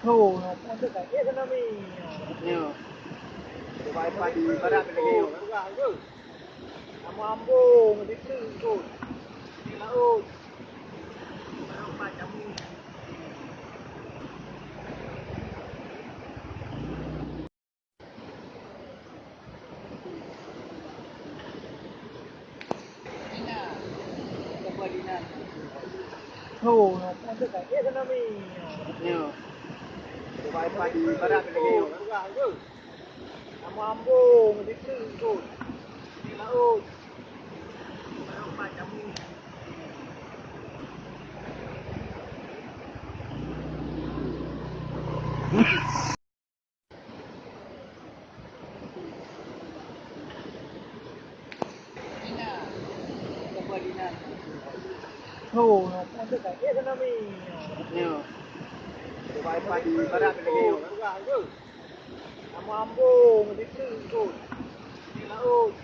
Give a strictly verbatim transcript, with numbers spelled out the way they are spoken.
Ho, nyoe pun teuka jih keunoe mi. Nyoe. Coba ipat di barat lagèe nyoe. Peugah tu. Kamu ambong, dikeu kot. Di laut. Baru empat jamu. Ho, nyoe pun teuka jih keunoe mi. Nyoe. Coba ipat di barat lagèe nyoe. Peugah tu. Kamu ambong, dikeu kot. Di laut. Baru empat jamu. Ho, nyoe pun teuka jih keunoe mi. Nyoe. Coba ipat di barat lagèe nyoe. Peugah tu. Kamu ambong, dikeu kot. Di laut.